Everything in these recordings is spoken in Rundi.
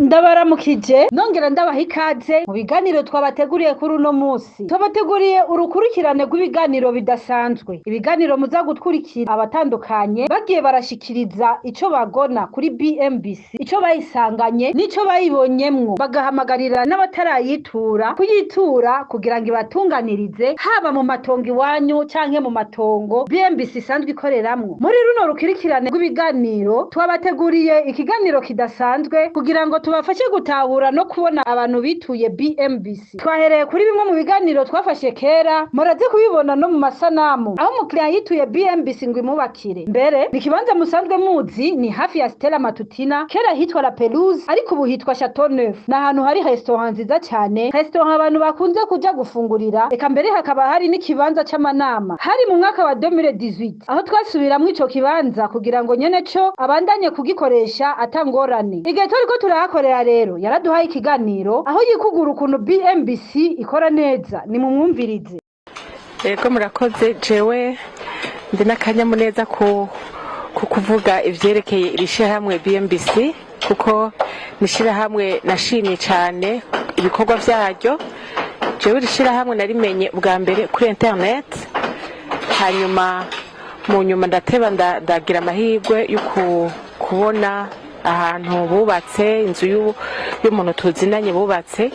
Ndabaramukije nongera ndabaha ikaze mu biganiro twabateguriye kuri uno musi. Twabateguriye urukurikirane rw'ibiganiro bidasanzwe. Ibiganiro muza gutwurikira abatandukanye bagiye barashikiriza ico bagona kuri BMBC, ico bayisanganye n'ico bayibonyemwo, bagahamagarira n'abatarayitura kuyitura kugira ngo ibatunganirize haba mu matongo iwanyu canke mu matongo BMBC isanzwe ikoreramwo. Muri runo rukurikirane rw'ibiganiro twabateguriye ikiganiro kidasanzwe kugira ngo tubafashe gutahura no kubona abantu bituye BMBC. Twahereye kuri bimwe mu biganiro twafashe kera, muraze kubibona no mu masanamu, aho umukiriya yituye BMBC ngo imubakire. Mbere ni ikibanza musanzwe muzi, ni hafi ya Stella Matutina, kera hitwa La Pelouse ariko ubu hitwa Chateau Neuf. Ni ahantu hari restaurant nziza cyane, restaurant abantu bakunze kuja gufungurira, eka mbere hakaba hari n'ikibanza c'amanama. Hari mu mwaka wa 2018 aho twasubiramwo ico kibanza kugira ngo nyene co abandanye kugikoresha atangorane. Igihe turiko turahakorera rero yaraduhaye ikiganiro aho yikugura ukuntu BMBC ikora neza, nimumwumvirize. Yego, murakoze. Jewe ndi n'akanyamuneza ku kuvuga ivyerekeye iri shirahamwe BMBC, kuko ni ishirahamwe nashimye cyane ibikorwa vyaryo. Jewe iri shirahamwe narimenye ubwa mbere kuri internet, hanyuma mu nyuma ndateba ndagira amahirwe yo kubona ahantu bubatse inzu y'umuntu tuzinanye bubatse.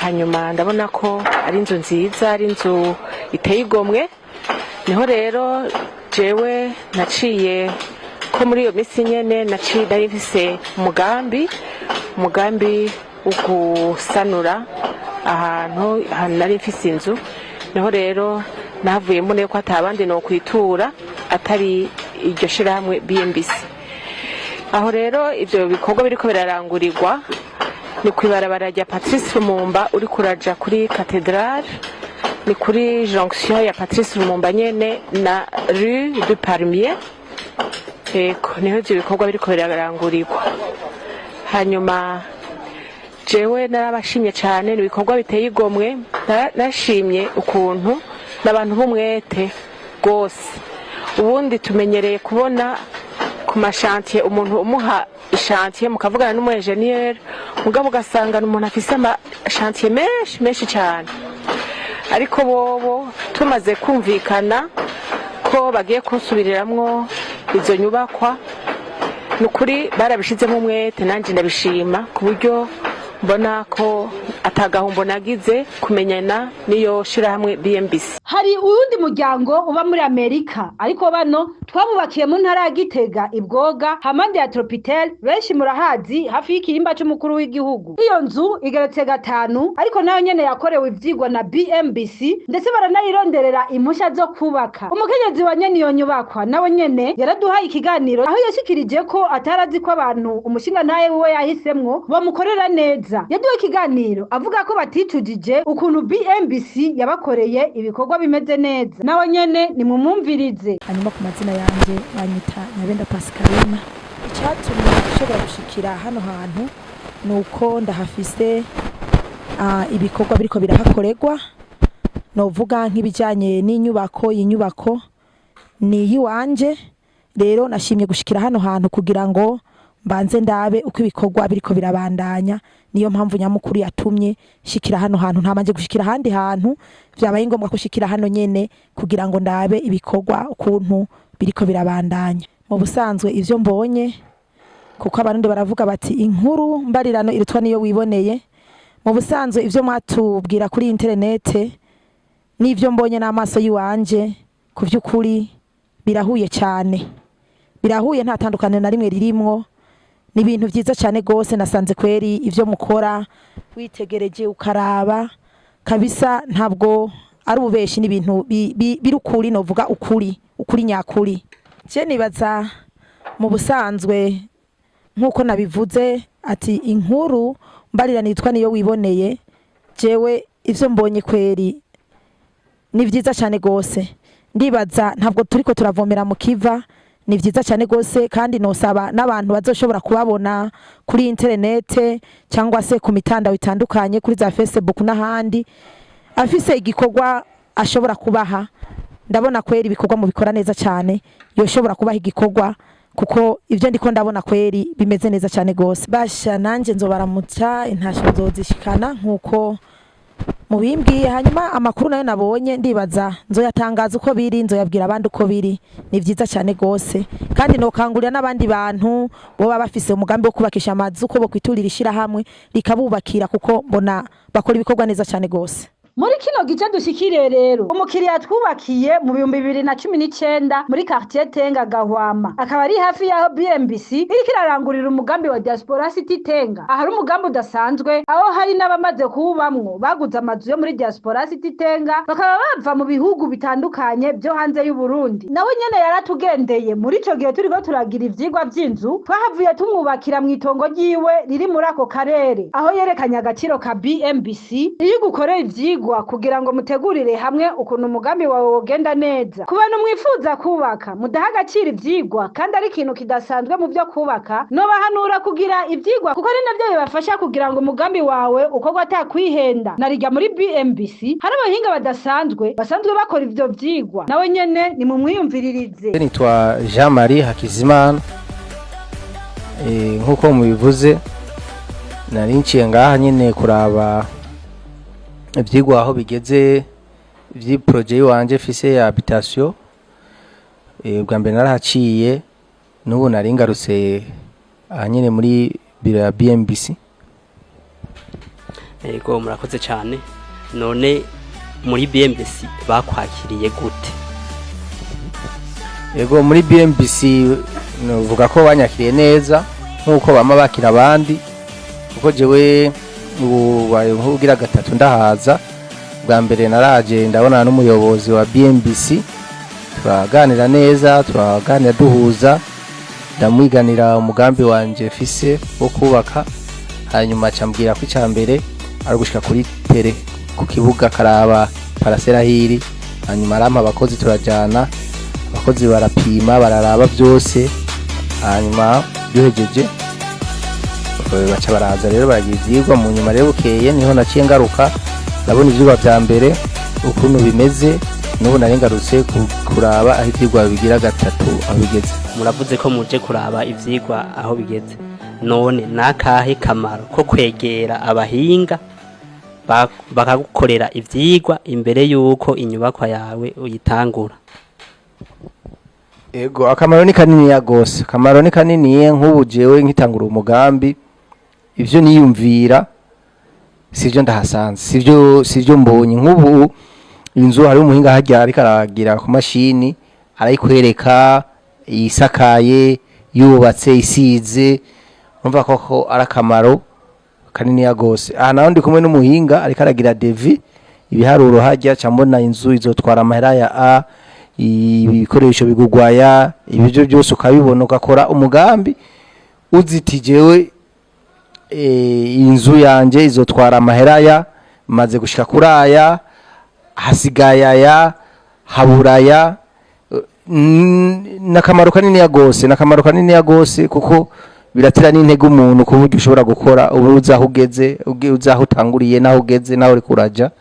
Hanyuma ndabona ko ari inzu nziza, ari inzu iteye igomwe. Niho rero jewe naciye ko muri iyo minsi nyene naciye nari mfise umugambi wo gusanura ahantu nari mfise inzu. Niho rero nahavuye mbona ko ata bandi nokwitura atari iryo shirahamwe BMBC. Aho rero ivyo bikorwa biriko birarangurirwa ni kw'ibarabara rya Patrice Lumumba, uri kuraja kuri cathédrale, ni kuri jonction ya Patrice Lumumba nyene na rue du Palmier. Ego, niho ivyo bikorwa biriko birarangurirwa. Hanyuma jewe narabashimye cane, ni ibikorwa biteye igomwe. Nashimye ukuntu n'abantu b'umwete rwose. Ubundi tumenyereye kubona ku ma chantiers umuntu umuha i chantier mukavugana n'umu ingénieur, mugabo ugasanga ni umuntu afise ama chantiers menshi menshi cyane. Ariko bobo tumaze kumvikana ko bagiye kunsubiriramwo izo nyubakwa, ni ukuri barabishizemo umwete, nanjye ndabishima ku buryo mbona ko atagahombo nagize kumenyana n'iyo shirahamwe BMBC. Hari uwundi muryango uba muri Amerika, ariko bano twabubakiye mu ntara ya Gitega, Ibwoga, hampande ya Tropitel, benshi murahazi, hafi y'ikirimba c'umukuru w'igihugu. Iyo nzu igeretse gatanu, ariko nayo nyene yakorewe ivyigwa na BMBC, ndetse baranayironderera impusha zo kubaka. Umukenyezi wa nyene iyo nyubakwa nawe nyene yaraduhaye ikiganiro aho yashikirije ko atarazi ko abantu umushingantahe wiwe yahisemwo bamukorera neza. Yaduhaye ikiganiro avuga ko baticujije ukuntu BMBC yabakoreye ibikorwa bimeze neza. Nawe nyene nimumwumvirize. Hanyuma ku mazina yanjye banyita Nyabenda Pascaline. Icyatumye nshobora gushikira hano hantu ni uko ndahafise ibikorwa biriko birahakorerwa, novuga nk'ibijyanye n'inyubako. Iyi nyubako ni iyiwanje. Rero nashimye gushikira hano hantu kugira ngo mbanze ndabe uko ibikorwa biriko birabandanya. Niyo mpamvu nyamukuru yatumye shikira hano hantu. Ntabanje gushikira ahandi hantu, vyabaye ngombwa ko shikira hano nyene kugira ngo ndabe ibikorwa ukuntu biriko birabandanya. Mu busanzwe ivyo mbonye, kuko Abarundi baravuga bati inkuru mbarirano irutwa niyo wiboneye, mu busanzwe ivyo mwatubwira kuri interinete n'ivyo mbonye n'amaso yiwanje, ku vy'ukuri birahuye cyane, birahuye, nta tandukaniro na rimwe ririmwo. Ni ibintu vyiza cyane gose. Nasanze kweri ivyo mukora, witegereje ukaraba kabisa, ntabwo ari ububeshi, ni ibintu biri ukuri, novuga ukuri, ukuri nyakuri. Je nibaza mu busanzwe nk'uko nabivuze ati inkuru mbarira nitwa niyo wiboneye, jewe ivyo mbonye kweri ni vyiza cyane gose. Ndibaza ntabwo turiko turavomera mu kiva. Ni vyiza cyane gose, kandi nosaba n'abantu bazoshobora kubabona kuri interinete cyangwa se ku mitandao itandukanye, kuri za Facebook n'ahandi, afise igikorwa ashobora kubaha, ndabona kweri ibikorwa mubikora neza cyane, yoshobora kubaha igikorwa. Kuko ibyo ndiko ndabona kweri bimeze neza cyane gose. Basha nanje nzobaramutsa, intasho nzozishikana nkuko mubimbwiye. Hanyuma amakuru nayo nabonye, ndibaza nzoyatangaza uko biri, nzoyabwira abandi uko biri. Ni vyiza cyane gose, kandi nokangurira n'abandi bantu boba bafise umugambi wo kubakisha amazu ko bokwiturira ishirahamwe rikabubakira, kuko mbona bakora ibikorwa neza cyane gose. Muri kino gice dushikiriye rero umukiriya twubakiye mu 2019 muri quartier Tenga Gahwama, akaba ari hafi y'aho BMBC iriko irarangurira umugambi wa Diaspora City Tenga. Ahari umugambi udasanzwe, aho hari n'abamaze kuwubamwo baguze amazu yo muri Diaspora City Tenga, bakaba bava mu bihugu bitandukanye byo hanze y'u Burundi. Nawe nyene yaratugendeye muri ico gihe turiko turagira ivyigwa vy'inzu. Twahavuye tumwubakira mw'itongo ryiwe riri muri ako karere, aho yerekanye agaciro ka BMBC iyo igukoreye ivyigwa kugira ngo mutegurire hamwe ukuntu umugambi wawe wogenda neza. Ku bantu mwifuza kubaka, mudaha agaciro ivyigwa kandi ari ikintu kidasanzwe mu vyo kubaka, nobahanura kugira ivyigwa, kuko ari navyo bibafasha kugira ngo umugambi wawe ukorwe atakwihenda. Narirya muri BMBC hari abahinga badasanzwe basanzwe bakora ivyo vyigwa, nawe nyene nimumwiyumviririze. Nitwa Jean Marie Hakizimana. Nk'uko mubivuze, nari nciye ngaha nyine kuraba ivyigwa aho bigeze vy'iprojet yiwanje fise ya habitation. Ubwa mbere narahaciye, n'ubu nari ngarutse aha nyine muri biro ya BMBC. Yego, murakoze cyane. None muri BMBC bakwakiriye gute? Yego, muri BMBC novuga ko banyakiriye neza nk'uko bama bakira abandi, kuko jewe ubu baye nk'ugira gatatu ndahaza. Bwa mbere naraje ndabona n'umuyobozi wa BMBC, turaganira neza, turaganira duhuza, ndamwiganira umugambi wanje fise wo kubaka. Hanyuma acambwira ko icya mbere ari ugushika kuri terrain, ku kibuga, karaba parcelle ahiri. Hanyuma arampa abakozi, turajana, abakozi barapima, bararaba byose. Hanyuma duhejeje, baca baraza rero baragira ivyigwa. Mu nyuma rero bukeye niho naciye ngaruka, ndabona ivyigwa vya mbere ukuntu bimeze. N'ubu nari ngarutse kuraba aho ivyigwa bigira gatatu aho bigeze. Muravuze ko muje kuraba ivyigwa aho bigeze. None nakahe kamaro ko kwegera abahinga bakagukorera ivyigwa imbere y'uko inyubakwa yawe uyitangura? Ego, akamaro ni kaniniya gose, akamaro ni kaniniya. Nk'ubu jewe nkitangura umugambi, ivyo niyumvira sivyo ndahasanze, sivyo mbonye. Nk'ubu inzu, hari umuhinga harya ariko aragira ku mashini, arayikwereka isakaye, yubatse, isize. Urumva koko ari akamaro kaniniya gose. Aha naho ndi kumwe n'umuhinga ariko aragira devis, ibiharuro harya, ca mbona inzu izotwara amahera ya a ibikoresho bigugwaya, ibyo byose ukabibona, ugakora umugambi uziti jewe inzu yanje izotwara amahera ya, maze gushika kuri aya, hasigaye aya, haburaya. N'akamaro kaniniya gose, n'akamaro kaniniya gose, kuko biratera n'intege umuntu ku buryo ushobora gukora ubu uzi aho ugeze, uzi aho utanguriye n'aho ugeze n'aho uriko uraja.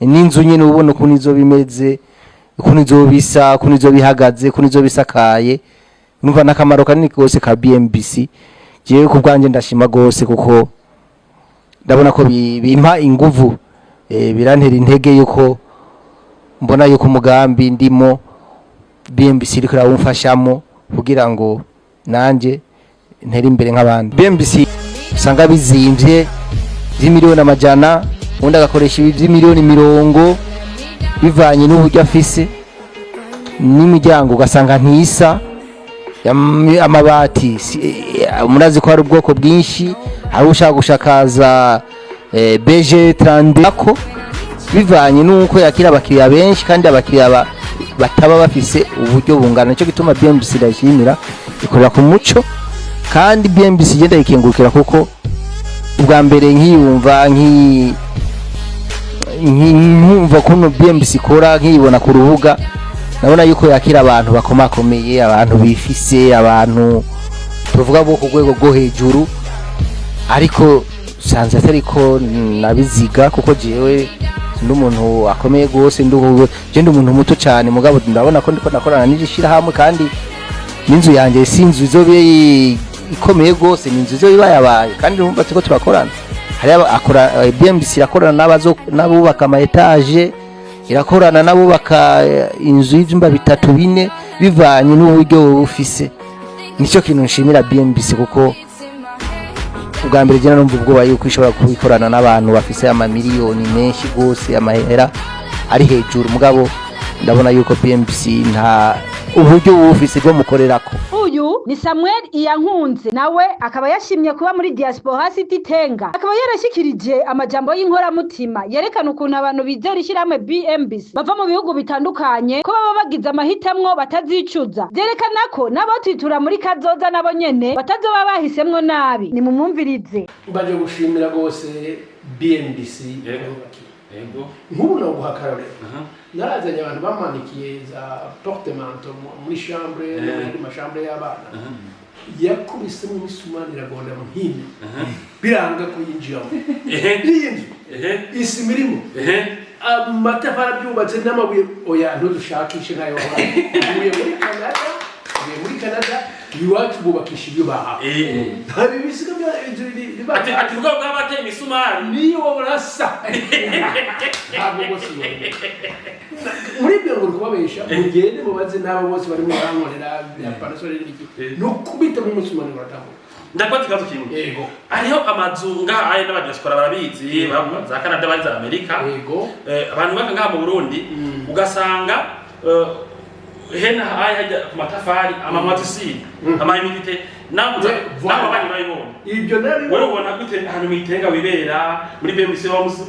N'inzu nyine ubona ukuntu izoba imeze, ukuntu izoba isa, ukuntu izoba ihagaze, ukuntu izoba isakaye. Numva n'akamaro kanini gose ka BMBC. Jewe ku bwanjye ndashima gose, kuko ndabona ko bimpa inguvu, birantera intege yuko mbona yuko umugambi ndimo BMBC iriko irawumfashamo kugira ngo nanje ntere imbere nk'abandi. BMBC usanga bizimvye vy'imiliyoni amajana, undi agakoresha ibi vy'imiliyoni mirongo, bivanye n'uburyo afise. N'imiryango ugasanga ntisa, amabati murazi ko hari ubwoko bwinshi, hari ushaka gushakaza BG 32, ko bivanye n'uko yakira abakiriya benshi, kandi abakiriya bataba bafise uburyo bungana. Nicyo gituma BMBC ndayishimira, ikorera ku muco. Kandi BMBC igenda ikengurukira, kuko ubwa mbere nkiyumva nkumva kuno BMBC ikora, nkiyibona ku rubuga, ndabona yuko yakira abantu bakomakomeye, abantu bifise, abantu tuvuga bo ku rwego rwo hejuru. Ariko sanze atariko nabiziga, kuko jewe ndi umuntu akomeye gose, je ndi umuntu muto cyane. Mugabo ndabona ko ndiko nakorana n'iri shirahamwe kandi N'inzu yanjye si inzu izobe ikomeye rwose, ni inzu izobe ibayabaye, kandi urumva turiko turakorana. Hari akora BMBC irakorana n'abubaka ama étages, irakorana n'abubaka inzu y'ivyumba bitatu, bine, bivanye n'uburyo wowe ufise. Nicyo kintu nshimira BMBC, kuko ubwa mbere jya numva ubwoba yuko ishobora kubikorana n'abantu bafise amamiliyoni menshi rwose, amahera ari hejuru. Mugabo ndabona yuko BMBC nta uburyo bufise bwo mukorerako. Uyu ni Samuel Iyankunze, nawe akaba yashimye kuba muri Diaspora City Tenga, akaba yarashikirije amajambo y'inkoramutima yerekana ukuntu abantu bizera ishyirahamwe BMBC bava mu bihugu bitandukanye, ko baba bagize amahitamwo batazicuza. Byerekana ko n'abotitura muri kazoza nabo nyene batazoba bahisemwo nabi. Nimumwumvirize. Baje gushimira rwose BMBC. Nk'ubu naguha akarorero: narazanye abantu bamanikiye za portemanteau muri chambre no mu yandi machambre y'abana, yakubisemo imisumari iragonda mu hino, biranga kuyinjiramo. Iyi nzu isima irimo, amatafari abyubatse n'amabuye, oya, ntudushakishe ntayo. Uvuye muri Canada, uvuye muri Canada, iwacu bubakisha ibyo bahawe, nta bisiga bya inzu biba. Ati ubwoko bw'abateye imisumari. Niyo burasa, ntabwo bose muri ibyo ngo kubabesha. Mugende mubaze n'abo bose barimo barankorera bya panasore n'ibiki, ni ukubita mu musumari uratambuka. Ndakubaza ikibazo kimwe. Yego. Hariho amazu ngaha aya n'abadiaspora barabizi, za Canada, bari za Amerika. Abantu baka ngaha mu Burundi, ugasanga hena haya hajya ku matafari, amamazu si ama humidité namuza. Voilà. Nawe abanyi bayibonye. Ibyo nari Wewe ubona gute ahantu mwitenga wibera muri BMC Homes?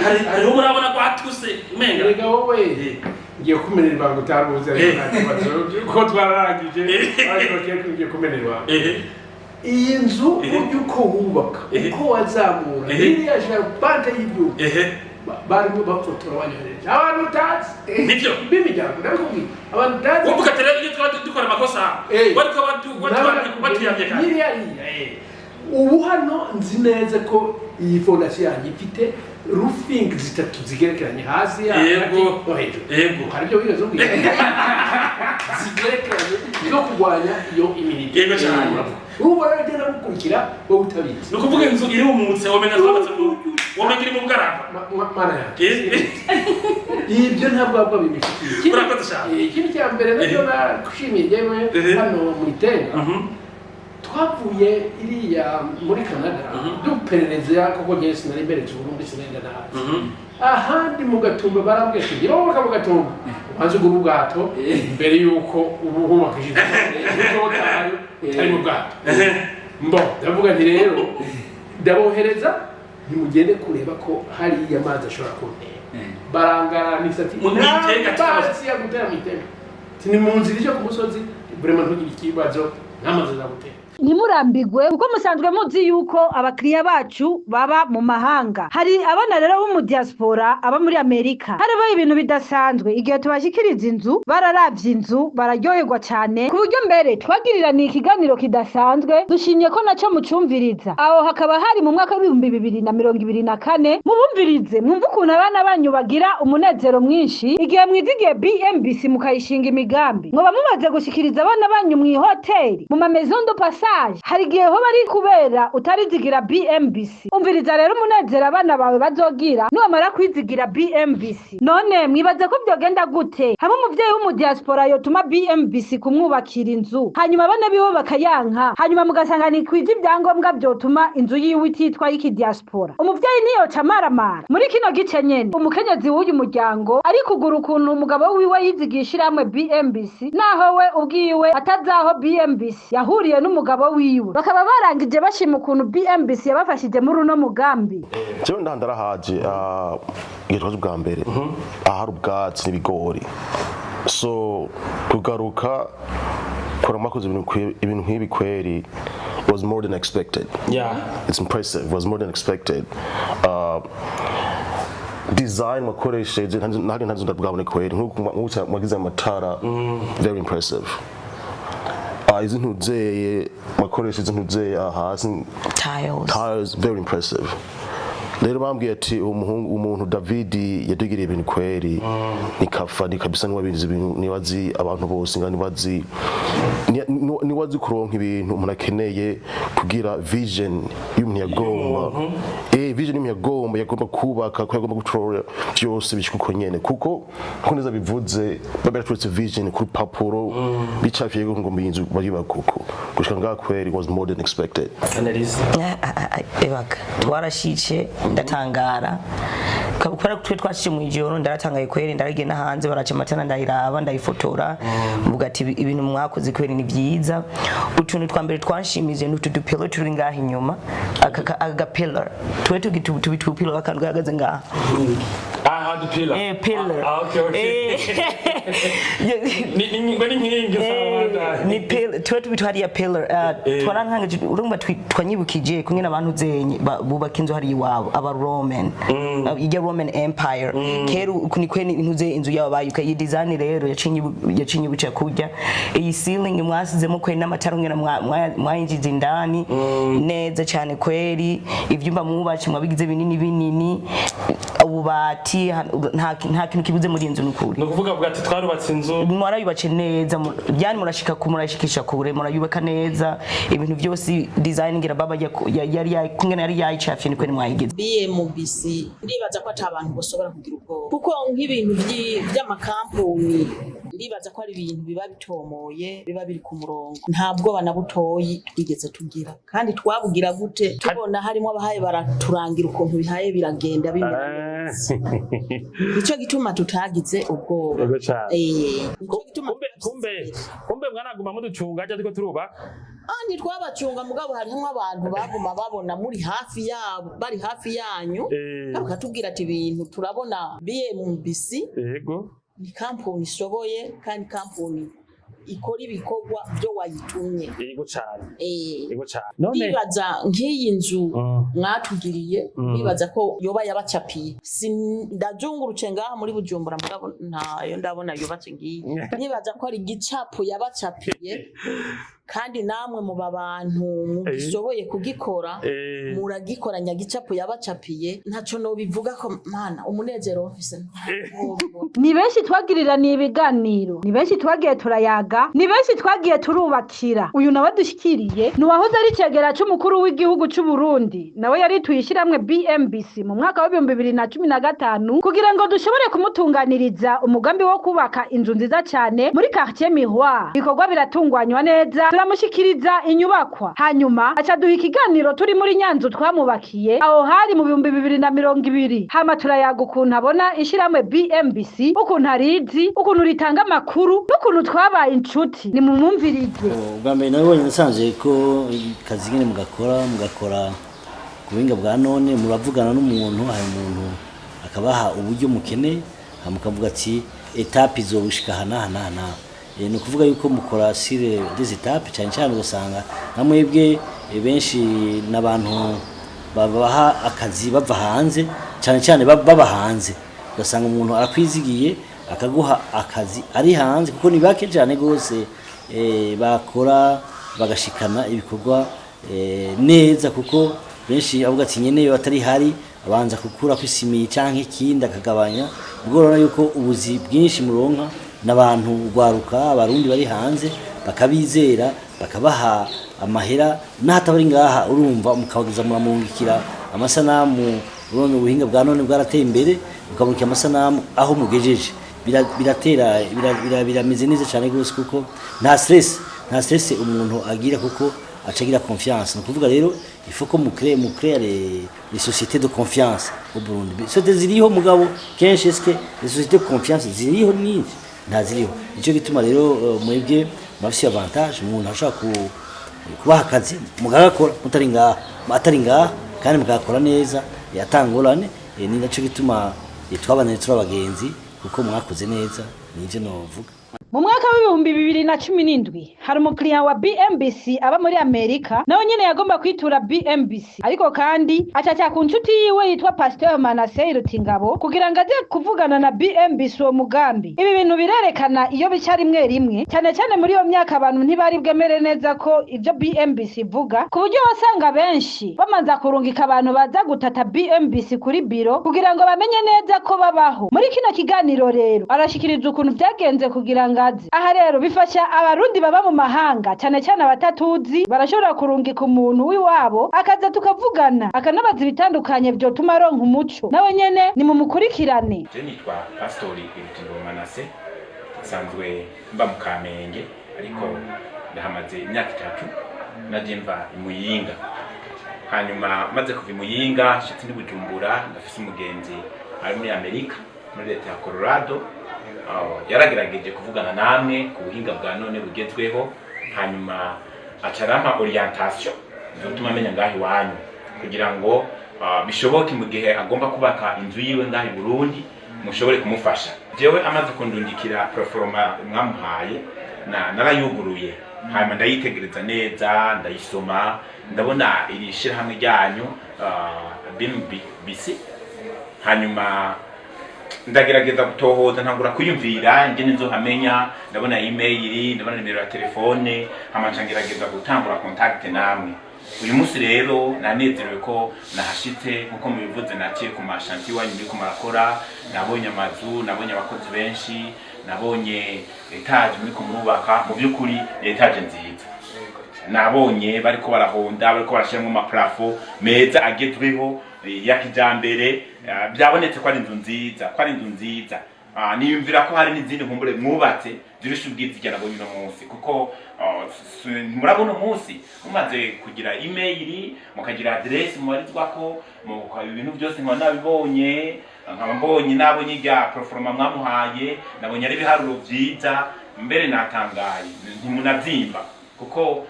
Hari hariho murabona ko hatuse umenga. Erega wowe ngiye kumenera ibanga utaruzi, ariko nta kibazo ko twararangije, ariko ngiye kumenera ibanga. Iyi nzu, burya uko wubaka, uko wazamura iriya charpente y'ibyuma, barimo bafotora, banyohereje abantu utazi Nibyo. b'imiryango, ndabikubwiye, abantu utazi. Wowe ugatera iyo twaba dukora amakosa, wariko batuyamye kare. Nyiriya ubu hano nzi neza ko iyi fondation yanjye ifite roofing zitatu zigerekeranye, hasi, hagati no hejuru. Hari ibyo wigeze umbwira, zigerekeranye zo kurwanya iyo humidité. Yego cyane. Ubu rero ugenda gukurikira wowe utabizi. Ni ukuvuga inzu irumutse, womenga twubatse mu, womenga iri mu bugaragwa. Mana yanjye, ibyo ntabwo wabwa bibifitiye. Urakoze cyane. Ikindi cya mbere nacyo nagushimiye njyewe hano mu Itenga, twavuye iriya muri Canada duperereza, kuko njyewe sinari mberetse Uburundi, sinenda nahazi ahandi mu Gatumba. Barambwiye ati ngira wowe mu Gatumba ubanze ugura ubwato mbere y'uko ubu hubakishije uzotayo utari mu bwato. Mbo ndavuga nti rero ndabohereza, ntimugende kureba ko hariya amazi ashobora kuntera. Barangaranisa ati Mu Itenga. Nta mazi yagutera mu Itenga. Ati ni mu nzira ije ku musozi, vraiment ntugire ikibazo, nta mazi azagutera. Ntimurambigwe, kuko musanzwe muzi yuko abakiriya bacu baba mu mahanga. Hari abana rero bo mu diaspora aba muri Amerika, harabaye ibintu bidasanzwe igihe tubashikiriza inzu. Bararavye inzu, bararyoherwa cyane, ku buryo mbere twagiriraniye ikiganiro kidasanzwe. Dushimye ko naco mucumviriza. Aho hakaba hari mu mwaka w'2024. Mubumvirize, mwumve ukuntu abana banyu bagira umunezero mwinshi igihe mwizigiye BMBC mukayishinga imigambi. Mwoba mumaze gushikiriza abana banyu mw'ihoteli, mu ma maison de passage. Hari igihe hoba ari kubera utarizigira BMBC. Umviriza rero umunezero abana bawe bazogira niwamara kwizigira BMBC. None mwibaze ko vyogenda gute hamwe umuvyeyi w'umudiaspora yotuma BMBC kumwubakira inzu, hanyuma abana biwe bakayanka, hanyuma mugasanga ntikwije ibyangombwa vyotuma inzu yiwe ititwa y'ikidiaspora? Umuvyeyi ntiyoca amaramara. Muri kino gice nyene, umukenyezi w'uyu muryango ari kugura ukuntu umugabo wiwe yizigiye ishirahamwe BMBC, naho we ubwiwe atazaho BMBC yahuriye n'umugabo wiwe. Bakaba barangije bashima ukuntu BMBC yabafashije muri uno mugambi. Jewe ndarahaje igihe twaje ubwa mbere, ahari ubwatsi n'ibigori. So kugaruka kora mwakoze ibintu nk'ibi kweri, it was more than expected. It's impressive, it was more than expected. Design wakoresheje ntari ntazo ndabwabone kweri, nk'uko mwagize amatara, very impressive. Izi ntuzeye mwakoresheje, ntuzeye hasi Tiles. Tiles, very impressive. Rero bambwiye ati umuhungu, umuntu David yadugiriye ibintu kweri, ni kafa, ni kabisa, niwabizi ibintu, niwazi abantu bose nga niwazi niwazi kuronka ibintu umuntu akeneye kugira vision y'umuntu yagomba, vision y'umuntu yagomba kubaka, ko yagomba gutora byose bishika uko nyene, kuko nko neza bivuze baberatweretse vision ku rupapuro bicafiye ngo ngo inzu bayubaka uko gushika ngaha kweri was more than expected. Analyse. Ebaga twarashice, ndatangara kubera twe twashyize mu ijoro. Ndaratangaye kweri, ndaragenda hanze, baraca amatara, ndayiraba, ndayifotora, mvuga ati ibintu mwakoze kweri ni byiza. Utuntu twa mbere twanshimije ni utu dupillar turi ngaha inyuma, aka gapillar twe tubi pillar, akantu gahagaze ngaha. Ah, du pillar. Pillar. Ah, okay. Ni ngo ni inkingi. Sawa. Ni pillar, twe tubi hariya pillar. Twarankangaje, urumva twanyibukije kumwe n'abantu zenye bubaka inzu hariya iwabo, aba Roman, ijya Roman Empire kera, uku ni kwene intuze inzu yabo bayuka. Iyi design rero yacinye buca kurya iyi ceiling mwasizemo kweri, n'amatara ngena mwayinjiza indani neza cyane kweri. Ivyumba mwubatse mwabigize binini binini, ububati, nta kintu kibuze muri iyi nzu nukuri. Ni ukuvuga bwa ati twarubatse inzu. Mwarayubatse neza, yani murashika ku murashikisha kure, murayubaka neza ibintu byose. Design ngira baba yari kungena yari yayicafye, niko mwayigize. BMBC, ndibaza ko ata abantu bashobora kugira ubwoba, kuko nk'ibintu vy'amakampuni ndibaza ko ari ibintu biba bitomoye, biba biri ku murongo. Nta bwoba na butoyi twigeze tugira, kandi twabugira gute tubona harimo abahaye baraturangira ukuntu bihaye biragenda bimera neza? Nico gituma tutagize ubwoba. Yego cane. Nico gituma. Kumbe mwanaguma muducunga ajya ariko turubaka. Ah, ntitwabacunga, mugabo harimwo abantu baguma babona muri hafi yabo, bari hafi yanyu, bakatubwira ati ibintu turabona BMBC ni kampuni ishoboye kandi kampuni ikora ibikorwa byo wayitumye. Yego cane. Yego cane. None Ndibaza nk'iyi nzu mwatugiriye, ndibaza ko yoba yabacapiye. Si ndazungurutse ngaha muri Bujumbura, mugabo ntayo ndabona yubatse ngiyi. Ndibaza ko ari igicapo yabacapiye, kandi namwe muba bantu mugishoboye kugikora, muragikora nyagicapo yabacapiye. Ntaco nobivuga ko mana umunezero mfise. Ni benshi twagiriraniye ibiganiro, ni benshi twagiye turayaga, ni benshi twagiye turubakira. Uyu nawe dushikiriye ni uwahoze ari icegera c'umukuru w'igihugu c'u Burundi, nawe yarituye ishyirahamwe BMBC mu mwaka wa 2015 kugira ngo dushobore kumutunganiriza umugambi wo kubaka inzu nziza cyane muri quartier Miroir. Ibikorwa biratunganywa neza, turamushikiriza inyubakwa, hanyuma aca duha ikiganiro turi muri nyanzu twamubakiye. Aho hari mu 2020. Hama turayaga ukuntu abona ishyirahamwe BMBC, ukuntu arizi, ukuntu ritanga amakuru n'ukuntu twabaye inshuti. Ni mumwumvirize. Ubwa mbere nabibonye nasanze ko akazi nyine mugakora ku buhinga bwa none, muravugana n'umuntu, hari umuntu akabaha uburyo mukeneye, hama mukavuga ati étape izobushika aha n'aha n'aha n'aha. Ni ukuvuga yuko mukora sur des étapes cyane cyane, ugasanga nka mwebwe benshi n'abantu babaha akazi bava hanze, cyane cyane baba hanze, ugasanga umuntu arakwizigiye akaguha akazi ari hanze, kuko ni bake cyane rwose bakora bagashikana ibikorwa neza, kuko benshi avuga ati nyene yo atari hari abanza kukura kwisimiye canke ikindi akagabanya. Ubwo urabona yuko ubuzi bwinshi muronka n'abantu rwaruka abarundi bari hanze, bakabizera bakabaha amahera n'ahatabari ngaha, urumva mukabageza muramungikira amasanamu. Urabona ubuhinga bwa none bwarateye imbere, mukamurikira amasanamu aho mugejeje. Biratera birameze neza cyane rwose, kuko nta stress umuntu agira, kuko aca agira confiance. Ni ukuvuga rero il faut ko mu créer les sociétés de confiance au Burundi. Sociétés ziriho, mugabo kenshi est-ce que les sociétés de confiance ziriho nyinshi? Nta ziriho. Nicyo gituma rero mwebwe murafise avantage, umuntu ashobora kubaha akazi mugagakora mutari ngaha, atari ngaha, kandi mugakora neza yatangorane. Ni naco gituma twabananye turi abagenzi, kuko mwakoze neza, nivyo novuga. Mu Mu mwaka w'2017 hari umukiriya wa BMBC aba muri Amerika, nawe nyene yagomba kwitura BMBC, ariko kandi acaca ku nshuti yiwe yitwa Pasteur Manase Rutingabo kugira ngo aze kuvugana na BMBC uwo mugambi. Ibi bintu birerekana iyo bica rimwe rimwe, cyane cyane muri iyo myaka abantu ntibari bwemere neza ko ibyo BMBC ivuga, ku buryo wasanga benshi bamanza kurungika abantu baza gutata BMBC kuri biro kugira ngo bamenye neza ko babaho. Muri kino kiganiro rero arashikiriza ukuntu byagenze kugira ngo aze aha. Rero bifasha abarundi baba mu mahanga, cyane cyane abatatuzi, barashobora kurungika umuntu w'iwabo akaza tukavugana, akanabaza ibitandukanye vyotuma aronka umuco. Nawe nyene nimumukurikirane. Je nitwa Pastori Irutingo Manase, nsanzwe mba mu Kamenge, ariko ndahamaze imyaka 3. Naje mva i Muyinga, hanyuma maze kuva i Muyinga nshitse n'i Bujumbura. Ndafise umugenzi ari muri Amerika, muri leta ya Colorado. Yaragerageje kuvugana namwe ku buhinga bwa none bugezweho, hanyuma aca arampa orientation zotuma amenya ngaho iwanyu, kugira ngo bishoboke mu gihe agomba kubaka inzu yiwe ngaho i Burundi mushobore kumufasha. Jewe amaze kundungikira proforma mwamuhaye, na narayuguruye, hanyuma ndayitegereza neza, ndayisoma, ndabona iri shirahamwe ryanyu BMBC. Hanyuma ndagerageza gutohoza, ntangura kwiyumvira ingene nzohamenya. Ndabona email, ndabona nimero ya telefone, hama nca ngerageza gutangura contact namwe. Uyu munsi rero nanezerewe ko nahashitse. Nkuko mubivuze, naciye ku ma chantier iwanyu muriko murakora, nabonye amazu, nabonye abakozi benshi, nabonye étage muriko murubaka. Mu by'ukuri ni étage nziza. Nabonye bariko barahonda, bariko barashiramwo ama plafond meza agezweho ya kijambere. Byabonetse ko ari inzu nziza, ko ari inzu nziza. Niyumvira ko hari n'izindi nkumbure mwubatse zirusha ubwiza irya nabonye uno munsi, kuko murabona umunsi mumaze kugira email, mukagira adresse mubarizwako, ibintu byose nkaba nabibonye, nkaba mbonye, nabonye irya proforma mwamuhaye, nabonye ari ibiharuro vyiza. Mbere natangaye, ntimunavyimba, kuko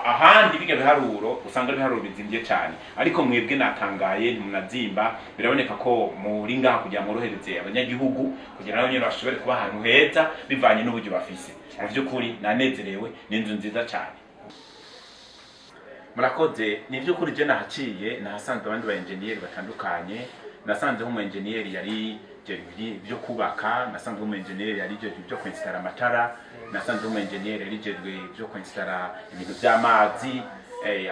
ahandi biga biharuro usanga ari ibiharuro bizimvye cyane, ariko mwebwe natangaye, ntimunazimba. Biraboneka ko muri ngaha kugira mworohereze abanyagihugu, kugira nabo nyene bashobore kuba ahantu heza bivanye n'uburyo bafise. Mu vy'ukuri nanezerewe, ni inzu nziza cyane, murakoze. Ni by'ukuri je nahaciye, nahasanze abandi ba engineer batandukanye. Nasanzeho umu engineer yari jejwe byo kubaka, nasanzeho umu engineer yari jejwe byo kwinstara amatara, nasanzeho umu engineer yari jejwe byo kwinstara ibintu by'amazi.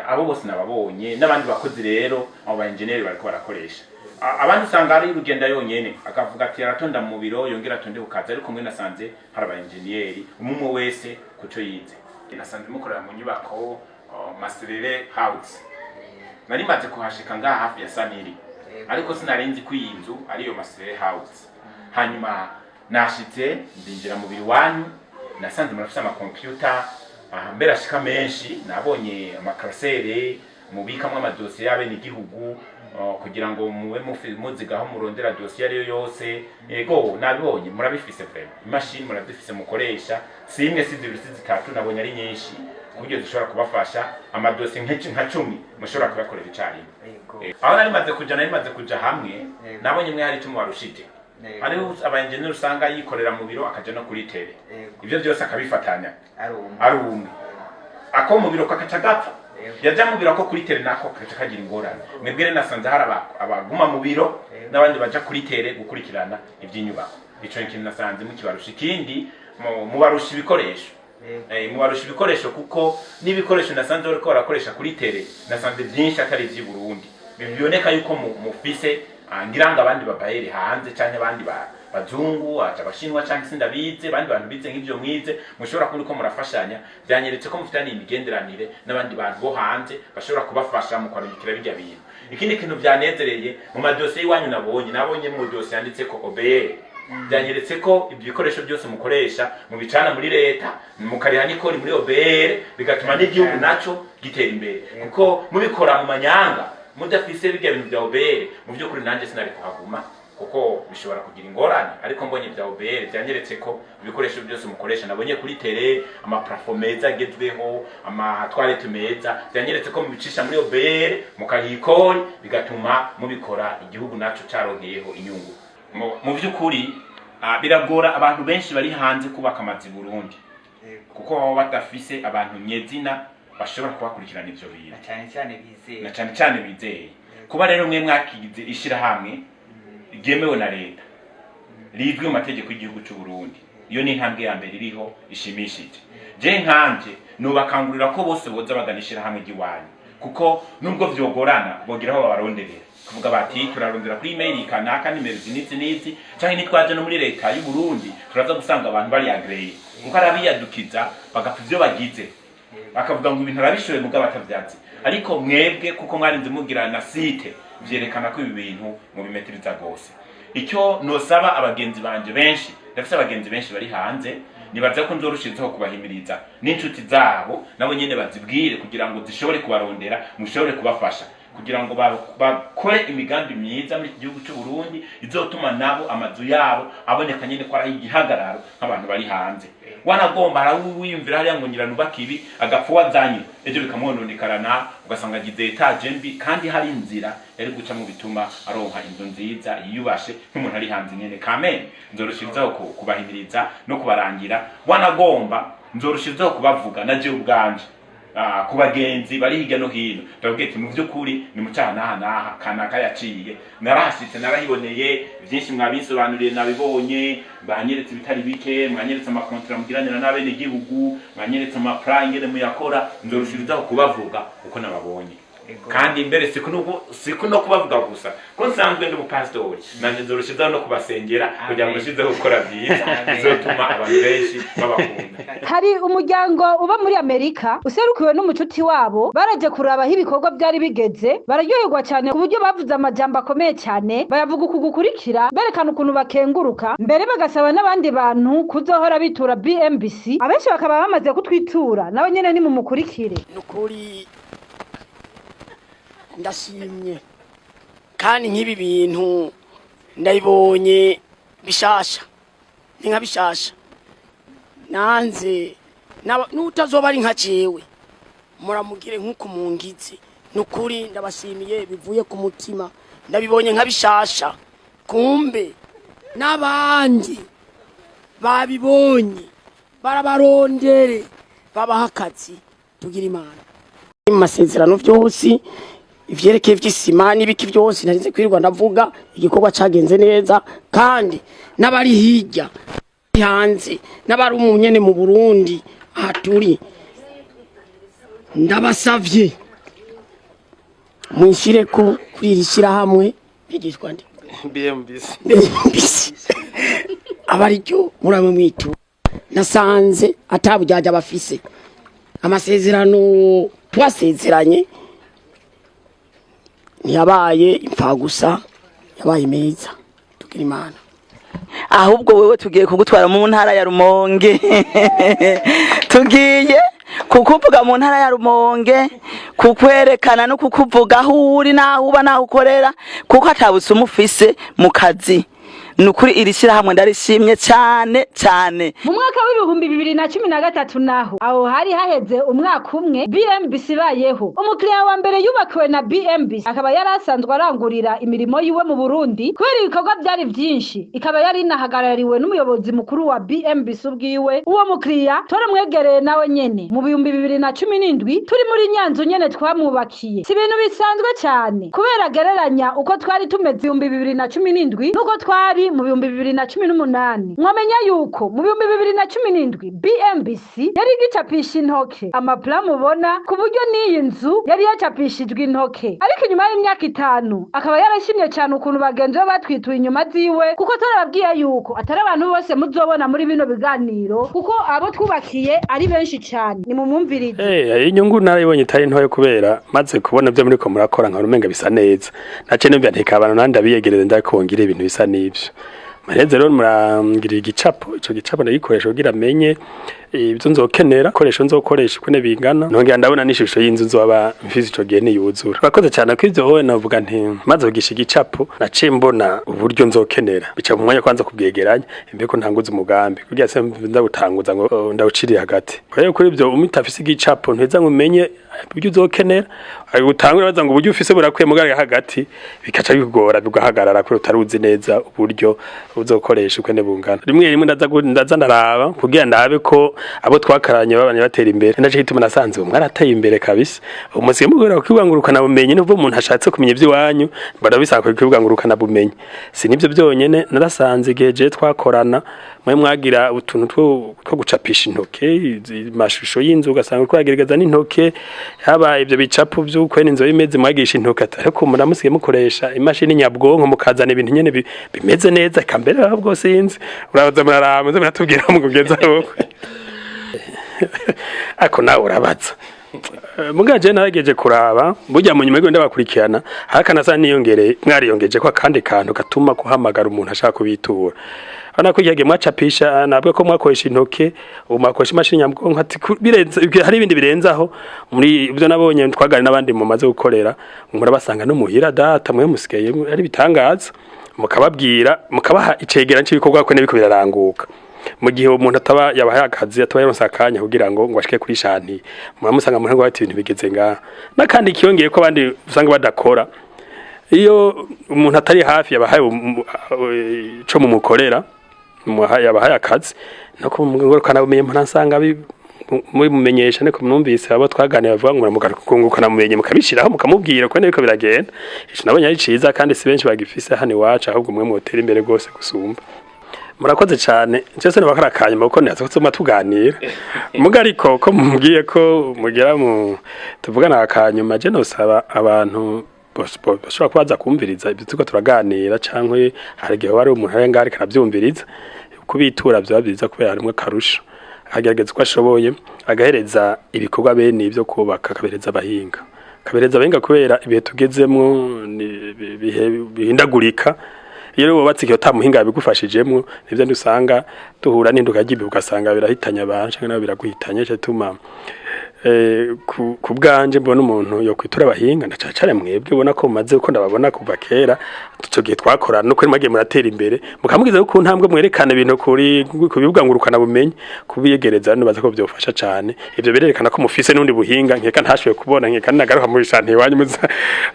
Abo bose nababonye n'abandi bakozi. Rero abo ba engineer bariko barakoresha. Abandi usanga ari urugenda yonyene, akavuga ati aratonda mu biro, yongera atonde ku kazi, ariko mwe nasanze hari aba engineer, umwe wese kuco yize. Nasanze mukorera mu nyubako Maserere House. Nari maze kuhashika ngaha hafi ya Saniri, ariko sinari nzi ko iyi nzu ariyo Maserere House. Hanyuma nashitse ndinjira mu biro wanyu, nasanze murafise amakompiyuta aha mbere ashika menshi. Nabonye ama classeurs mubikamwo amadosiye y'abenegihugu, kugira ngo mube muzigaho murondera dosiye ariyo yose. Yego, nabibonye murabifise vraiment, imashini murazifise mukoresha, si imwe, si zibiri, si zitatu, nabonye ari nyinshi, ku buryo zishobora kubafasha amadosiye nka 10 mushobora kuyakorera icarimwe. Aho nari maze kuja hamwe, nabonye mwe hari icyo mubarushije. Hariho aba engineer usanga yikorera mu biro, akaja no kuri terrain, ivyo byose akabifatanya ari umwe. Ako mu biro kakaca gapfa, yaja mu biro, ako kuri terrain nako kakaca kagira ingorane. Mwebwe rero nasanze hari abaguma mu biro n'abandi baja kuri terrain gukurikirana ivy'inyubako. Ico ni ikintu nasanze mukibarusha. Ikindi, mubarusha ibikoresho. Mubarusha ibikoresho, kuko n'ibikoresho nasanze bariko barakoresha kuri terrain, nasanze byinshi atari ivy'i Burundi. Biboneka yuko mufise ngira ngo abandi babayeri hanze canke abandi bazungu, aca abashinwa canke sindabize, abandi bantu bize nk'ivyo mwize, mushobora kuba uriko murafashanya. Vyanyeretse ko mufitaniye imigenderanire n'abandi bantu bo hanze bashobora kubafasha mu kwarungikira birya bintu. Ikindi kintu vyanezereye, mu madosiye y'iwanyu nabonye mu dosiye yanditseko OBR. Byanyeretse ko ibyo bikoresho byose mukoresha mubicana muri leta, mukariha n'ikori muri OBR, bigatuma n'igihugu naco gitera imbere, kuko mubikora mu manyanga mudafise birya bintu bya OBR, mu by'ukuri nanjye sinari kuhaguma, kuko bishobora kugira ingorane. Ariko mbonye bya OBR, byanyeretse ko ibikoresho byose mukoresha, nabonye kuri terrain ama plafond meza agezweho, ama toilette meza, byanyeretse ko mubicisha muri OBR, mukariha ikori, bigatuma mubikora igihugu naco caronkeyeho inyungu. Mu by'ukuri Biragora abantu benshi bari hanze kubaka amazu i Burundi, kuko baba badafise abantu nyezina bashobora kubakurikirana ivyo bintu, cyane cyane bizeye. Na cyane cyane bizeye. Kuba rero mwe mwakigize ishirahamwe ryemewe na leta, rizwi mu mategeko y'igihugu cy'u Burundi, iyo ni intambwe ya mbere iriho ishimishije. Je nkanje nubakangurira ko bose boza bagana ishirahamwe ry'iwanyu, kuko nubwo vyogorana bogira aho babaronderera, kuvuga bati turarondera kuri email kanaka, nimero izi n'izi n'izi, canke nitwaje no muri leta y'u Burundi turaza gusanga abantu bari agréés, kuko arabiyadukiza bagapfa ivyo bagize, bakavuga ngo ibintu arabishoboye mugabo atavyazi. Ariko mwebwe kuko mwarinze mugira na site, vyerekana ko ibi bintu mubimetiriza gose. Icyo nosaba abagenzi banje benshi, ndafise abagenzi benshi bari hanze, nibaza ko nzorushirizaho kubahimiriza n'inshuti zabo nabo nyene bazibwire, kugira ngo zishobore kubarondera, mushobore kubafasha kugira ngo bakore imigambi myiza muri iki gihugu cy'u Burundi, izotuma nabo amazu yabo aboneka nyene ko ari igihagararo nk'abantu bari hanze. Wanagomba harawiyumvira hariya ngo ngira nubaka ibi, agapfa wazanye ejo bikamwononekarana, ugasanga agize étage mbi kandi hari inzira yari gucamo bituma aronka inzu nziza yiyubashe nk'umuntu ari hanze nyene. Kamene nzorushirizaho kubahimiriza no kubarangira, wanagomba nzorushirizaho kubavuga na jewe ubwanje ku bagenzi bari hirya no hino, ndababwira ati mu by'ukuri ni mu cyaha n'aha n'aha kanaka yaciye, narahashitse, narahiboneye byinshi, mwabinsobanuriye, nabibonye, banyeretse ibitari bike, mwanyeretse ama contrats mugiranira n'abenegihugu, mwanyeretse ama plans ingene muyakora. Nzorushirizaho kubavuga uko nababonye, kandi mbere siku no kubavuga gusa, ko nsanzwe ndi umupasitori, nanje nzorushirizaho no kubasengera kugira ngo nshizeho gukora byiza bizotuma abantu benshi babakunda. Hari umuryango uba muri Amerika userukiwe n'umucuti wabo, baraje kuraba aho ibikorwa byari bigeze, bararyoherwa cyane ku buryo bavuze amajambo akomeye cyane, bayavuga uku gukurikira, berekana ukuntu bakenguruka, mbere bagasaba n'abandi bantu kuzohora bitura BMBC. Abenshi bakaba bamaze kutwitura nabo nyene. Nimumukurikire. Nukuri ndashimye, kandi nk'ibi bintu ndabibonye bishasha, ni nka bishasha. Nanze n'utazoba ari nka jewe, muramugire nk'uko mungize. Nukuri ndabashimiye bivuye ku mutima, ndabibonye nka bishasha. Kumbe n'abandi babibonye barabarondere, babaha akazi, tugira Imana. Mu masezerano byose ivyerekeye vy'isima n'ibiki byose narinze kwirirwa ndavuga, igikorwa cagenze neza. Kandi n'abari hirya hanze n'abari umunyene mu Burundi aha turi, ndabasavye mwishireko kuri iri shirahamwe bigishwa nde? BMBC. BMBC, aba ariryo muramwe mwitura. Nasanze atabujyaja bafise, amasezerano twasezeranye ntiyabaye imfagusa, yabaye meza, tugira Imana. Ahubwo wewe tugiye kugutwara mu ntara ya Rumonge, tugiye kukuvuga mu ntara ya Rumonge, kukwerekana no kukuvuga aho uri n'aho uba n'aho ukorera, kuko atabusuma ufise mu kazi. Ni ukuri iri shyirahamwe ndarishimye cyane cyane. Mu mwaka w'2013 naho, aho hari haheze umwaka umwe BMBC ibayeho, umukiriya wa mbere yubakiwe na BMBC akaba yari asanzwe arangurira imirimo yiwe mu Burundi. Kubera ibikorwa byari byinshi, ikaba yari inahagarariwe n'umuyobozi mukuru wa BMBC ubwiwe. Uwo mukiriya twaramwegereye nawe nyene mu 2017, turi muri Nyanzu nyene twamwubakiye. Si ibintu bisanzwe cyane, kubera agereranya uko twari tumeze 2017 n'uko twari mu 2018. Mwamenya yuko mu 2017 BMBC yari igicapisha intoke ama plans mubona, ku buryo n'iyi nzu yari yacapishijwe intoke. Ariko inyuma y'imyaka 5 akaba yarashimye cyane ukuntu bagenzi be batwituye inyuma ziwe, kuko turababwiye yuko atari abantu bose muzobona muri bino biganiro, kuko abo twubakiye ari benshi cyane. Nimumwumvirize. Inyungu narayibonye itari ntoya, kubera maze kubona ibyo muriko murakora nkabona umenga bisa neza. Nace nimba ntekabana nandi abiyegereze ndakongera ibintu bisa n'ivyo. Maheze rero murangirira igicapo, ico gicapo ndagikoresha kugira menye Ibyo nzokenera koresho nzokoresha uko bingana, nongera ndabona n'ishusho y'inzu nzoba mfise ico gihe niyuzura. Urakoze cyane ko ivyo wowe navuga nti maze kugisha igicapo naciye mbona uburyo nzokenera, bica mu mwanya kwanza kubwegeranya imbere ko ntanguza umugambi, kugira se ndawutanguza ngo ndawuciriye hagati. Rero kuri ivyo umutafise igicapo nteza ngo umenye uburyo uzokenera, utangure baza ngo uburyo ufise burakwiye mugari hagati, bikaca bikugora bigahagarara kuri utaruzi neza uburyo uzokoresha uko bungana. Rimwe rimwe ndaza ndaraba kugira ndabe ko abo twakaranye babanye batera imbere. Ndaje gituma nasanze umwe arateye imbere kabisa. Umusiye mugora kwibangurukana bumenyi, nubwo umuntu ashatse kumenya iby'iwanyu barabisaka kwibangurukana bumenyi. Si nibyo byonyene, narasanze igihe je twakorana mwe mwagira utuntu two gucapisha intoke amashusho y'inzu, ugasanga uko yagerageza n'intoke, haba ibyo bicapo by'uko inzu imeze mwagisha intoke, ariko muramusigaye mukoresha imashini nyabwonko mukazana ibintu nyene bimeze neza kambere ahubwo sinzi. Urabaza muraraba muze muratubwira mugugeza aho ako nawe urabaza. Mugaje narageje kuraba burya mu nyuma y'igenda bakurikirana hakanasa niyongereye mwariyongeje ko akandi kantu gatuma kuhamagara umuntu ashaka kubitura. Ana ko yagiye mwacapisha nabwo ko mwakoresha intoke, ubu mwakoresha imashini nyabwonko, ati birenze hari ibindi birenzaho muri ibyo nabonye twagari n'abandi mumaze gukorera, murabasanga no muhira data mwe musigaye ari bitangaza, mukababwira mukabaha icegeranyo cy'ibikorwa ko n'ibiko biraranguka. Mu gihe umuntu ataba yabahaye akazi ataba yaronse akanya kugira ngo ashike kuri shanti, muramusanga mu ntango bati ibintu bigeze ngaha. N'akandi kiyongeye ko abandi usanga badakora, iyo umuntu atari hafi yabahaye ico mumukorera, yabahaye akazi no kumugorokana bumenye mpora mubimumenyesha. Niko mwumvise abo twaganira bavuga ngo muramugarukungukana mumenye mukabishiraho mukamubwira ko niko biragenda. Ico nabonye ari ciza kandi si benshi bagifise hano iwacu, ahubwo mwe mutera imbere gose gusumba. Murakoze cyane. Cyose nabakara kanyuma kuko ntiyaza kutuma tuganira muga, ariko ko mumbwiye ko mugera mu tuvugana akanyuma, je nosaba abantu bashobora kubaza kumviriza ibyo turiko turaganira, canke hari igihe bari umuntu ari ngaho ariko aravyumviriza, kubitura vyaba byiza kubera harimwo akarusho, akagerageza uko ashoboye agahereza ibikorwa bene ibyo kubaka, akabereza abahinga, kubera ibihe tugezemwo ni ibihe bihindagurika. Iyo rero wubatse igihe ata muhinga yabigufashijemwo, nivyo usanga duhura n'induka ry'ibihe, ugasanga birahitanye abantu canke nabo biraguhitanye. Ico gituma ku bwanje mbona umuntu yo kwitura abahinga, na cane cane mwebwe ubona ko mumaze uko ndababona kuva kera ico gihe twakorana, nuko mwagiye muratera imbere mukamubwiza ko ntambwe mwerekana ibintu kuri ku bibuga ngurukana bumenyi kubiyegereza, nibaza ko byofasha cane. Ivyo birerekana ko mufise n'undi buhinga nkeka ntashoboye kubona, nkeka nagaruka muri shanti iwanyu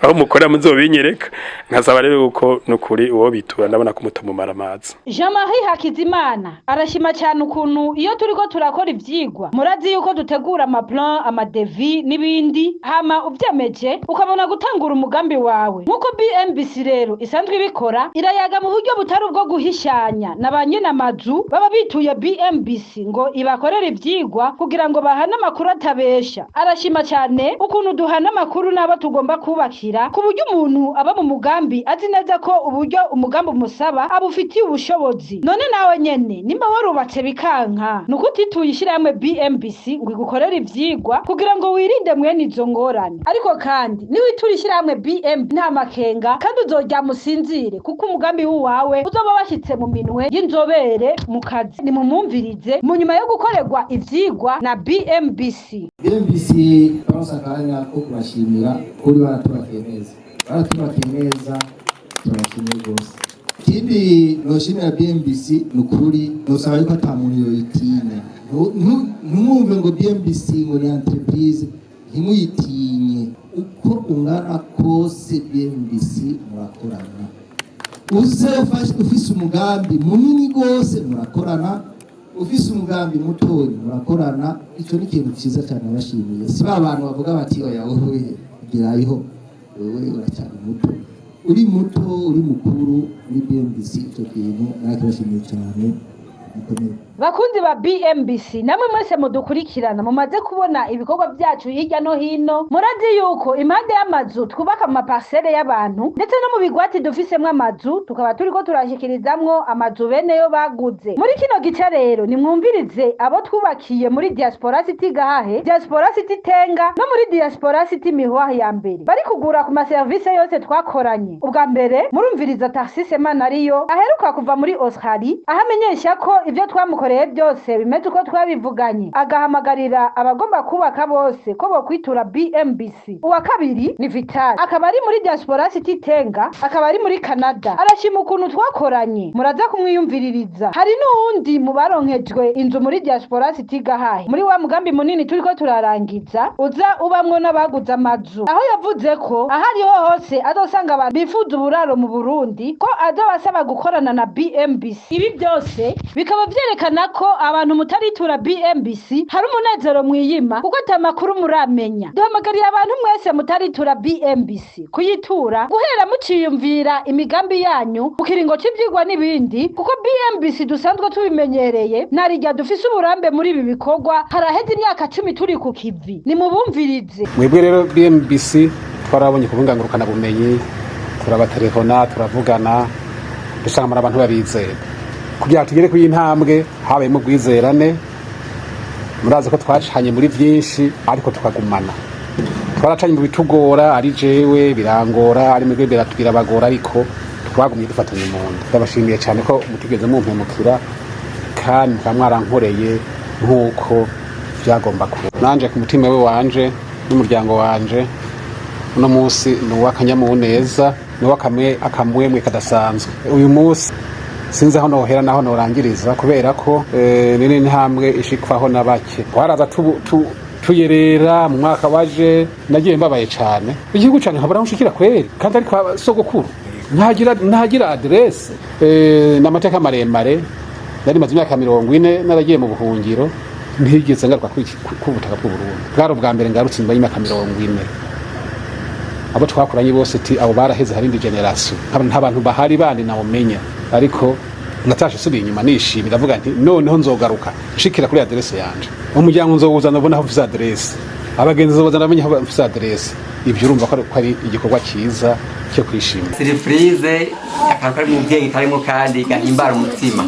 aho mukora muzobinyereka. Nkasaba rero uko nukuri uwo bitura ndabona ko mutumumara amazi. Jean-Marie Hakizimana arashima cyane ukuntu iyo turiko turakora ivyigwa, murazi yuko dutegura amaplan, amadevi n'ibindi, hama uvyemeje ukabona gutangura umugambi wawe. Nk'uko BMBC rero isanzwe ibikora, irayaga mu buryo butari ubwo guhishanya na ba nyene amazu baba bituye BMBC ngo ibakorere ivyigwa kugira ngo bahane amakuru atabesha. Arashima cyane ukuntu duhana amakuru n'abo tugomba kubakira, ku buryo umuntu aba mu mugambi azi neza ko uburyo umugambi umusaba abufitiye ubushobozi. None nawe nyene nimba warubatse bikanka, nuko utituye ishyirahamwe BMBC ngo igukorere ivyigwa kugira ngo wirinde mwene izo ngorane. Ariko kandi niwitura ishyirahamwe BMB nta makenga, kandi uzoryama usinzire kuko umugambi w'uwawe uzoba washyitse mu minwe y'inzobere mu kazi. Nimumwumvirize mu nyuma yo gukorerwa ivyigwa na BMBC. BMBC baronse akanya ko kubashimira kuri baratubakiye neza, turabashimiye rwose. Ikindi noshimira BMBC ni ukuri nosaba yuko ata muntu yoyitinya. Ntimwumve ngo BMBC ngo ni entreprise, ntimuyitinye. Uko ungana kose BMBC murakorana, uze ufise umugambi munini rwose murakorana, ufise umugambi mutoyi murakorana. Ico ni ikintu ciza cyane nabashimiye. Si ba bantu bavuga bati oya wowe gerayo, wewe uracyari muto, uri muto uri mukuru muri BMBC. Ico kintu narakibashimiye cyane, mukomere. Bakunzi ba BMBC namwe mwese mudukurikirana, mumaze kubona ibikorwa byacu hirya no hino, murazi yuko impande y'amazu twubaka amaparcelle y'abantu ndetse no mu bigwati dufisemwo amazu, tukaba turiko turashikirizamwo amazu beneyo baguze. Muri kino gice rero nimwumvirize abo twubakiye muri Diaspora City Gahahe, Diaspora City Tenga no muri Diaspora City Mihoha ya mbere, bari kugura ku maserivisi yose twakoranye. Ubwa mbere murumviriza Tarsise Manariyo aheruka kuva muri Australie, aho amenyesha ko ivyo twamukoreye byose bimeze uko twabivuganye, agahamagarira abagomba kubaka bose ko bokwitura BMBC. Uwa kabiri ni Vital, akaba ari muri Diaspora City Tenga, akaba ari muri Canada. Arashima ukuntu twakoranye, muraza kumwiyumviririza. Hari n'uwundi mu baronkejwe inzu muri Diaspora City Gahahe, muri wa mugambi munini turiko turarangiza uza ubamwo n'abaguze amazu, aho yavuze ko ahariho hose azosanga abantu bifuza uburaro mu Burundi ko azobasaba gukorana na BMBC. Ibi byose bikaba vyerekana ko abantu mutaritura BMBC hari umunezero mwiyima, kuko ata makuru muramenya. Duhamagariye abantu mwese mutaritura BMBC kuyitura guhera muciyumvira imigambi yanyu mu kiringo c'ivyigwa n'ibindi, kuko BMBC dusanzwe tubimenyereye narirya dufise uburambe muri ibi bikorwa, haraheze imyaka 10 turi ku kivi. Nimubumvirize. Mwebwe rero BMBC twarabonye ku buhinga ngurukanabumenyi, turabatelefona, turavugana, dusanga muri abantu babizera. Kugira ngo tugere kuri iyi ntambwe habayemo ubwizerane. Murazi ko twacanye muri byinshi ariko tukagumana. Twaracanye mu bitugora, ari jewe birangora, ari mwebwe birabagora, ariko twagumye dufatanye mu nda. Ndabashimiye cyane ko mutigeze mumpemukira kandi mukaba mwarankoreye nk'uko byagomba kuba. Nanje ku mutima we wanje n'umuryango wanje, uno munsi ni uw'akanyamuneza, ni uw'akamwe akamwemwe kadasanzwe. Uyu munsi sinzi aho nohera naho norangiriza, kubera ko ni n'intambwe ishikwaho na bake. Twaraza tuyerera mu mwaka waje, nagiye mbabaye cane, igihugu cane nkabura aho nshikira kweri, kandi ariko sogokuru ntagira aderese. N'amateka maremare, nari maze imyaka 40 naragiye mu buhungiro, ntigeze ngaruka ku butaka bw'Uburundi. Bwari ubwa mbere ngarutse inyuma y'imyaka 40. Abo twakoranye bose ti abo baraheze, hari indi generation, nta bantu bahari bandi nawumenya. Ariko natashe subiye inyuma nishimye, ndavuga nti noneho nzogaruka nshikira kuri aderese yanje, umuryango nzowuzana ubona aho mfise aderese, abagenzi nzobazana bamenye aho mfise aderese. Ibyo urumva ko ari igikorwa cyiza cyo kwishimira. Surprise, akantu kari mu bwenge karimo kandi gahimbara umutima.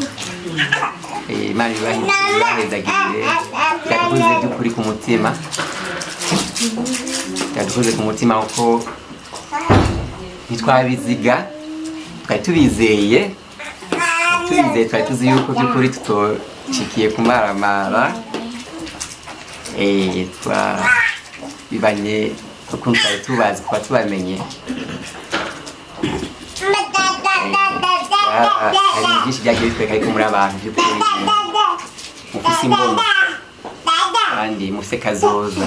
Imana ibahezagirire, byadukoze by'ukuri ku mutima, byadukoze ku mutima, kuko ntitwabiziga, twari tubizeye, twari tuzi yuko by'ukuri tutoshikiye kumaramara. Twabibanye ukuntu twari tubazi, kuba tubamenye. Hari byinshi byagiye bitwereka ariko muri abantu by'ukuri mufise imbono kandi mufise kazoza,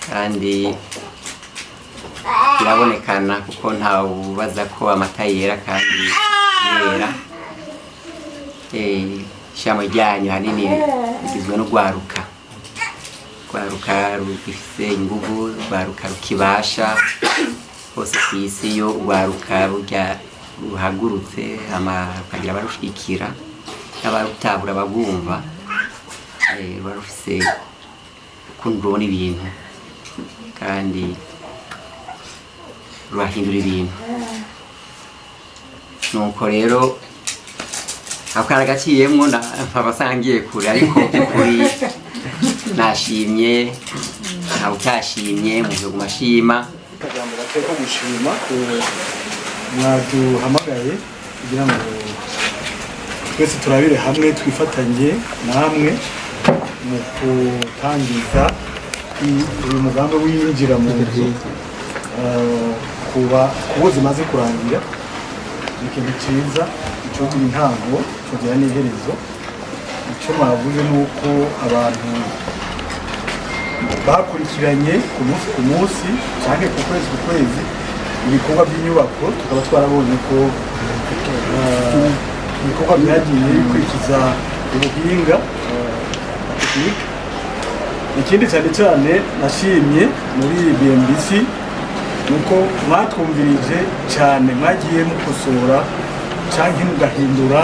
kandi birabonekana kuko ntawubaza ko amata yera kandi yera. Ishami ryanyu hanini rigizwe n'urwaruka, rwaruka rugifise inguvu, rwaruka rukibasha hose ku isi. Iyo urwaruka burya ruhagurutse hama rukagira abarushigikira n'abarutabura bagumva, ruba rufise ukuntu rubona ibintu kandi rurahindura ibintu. Nuko rero ako karagaciyemwo, nkaba ngiye kure, ariko by'ukuri nashimye, ntawe utashimye, umuntu yoguma ashima. Akajambo gato ko gushima ku mwaduhamagaye kugira ngo twese turabire hamwe, twifatanye namwe mu gutangiza uyu mugambi w'iyinjira mu nzu. Kuba kubo zimaze kurangira ni ikintu cyiza, icogira intango cogira n'iherezo. Icyo mwavuze ni uko abantu bakurikiranye ku munsi ku munsi cyangwa ku kwezi ku kwezi ibikorwa by'inyubako, tukaba twarabonye ko ibikorwa byagiye bikurikiza ubuhinga, technique. Ikindi cyane cyane nashimye muri BMBC ni uko mwatwumvirije cyane, mwagiye mukosora cyangwa mugahindura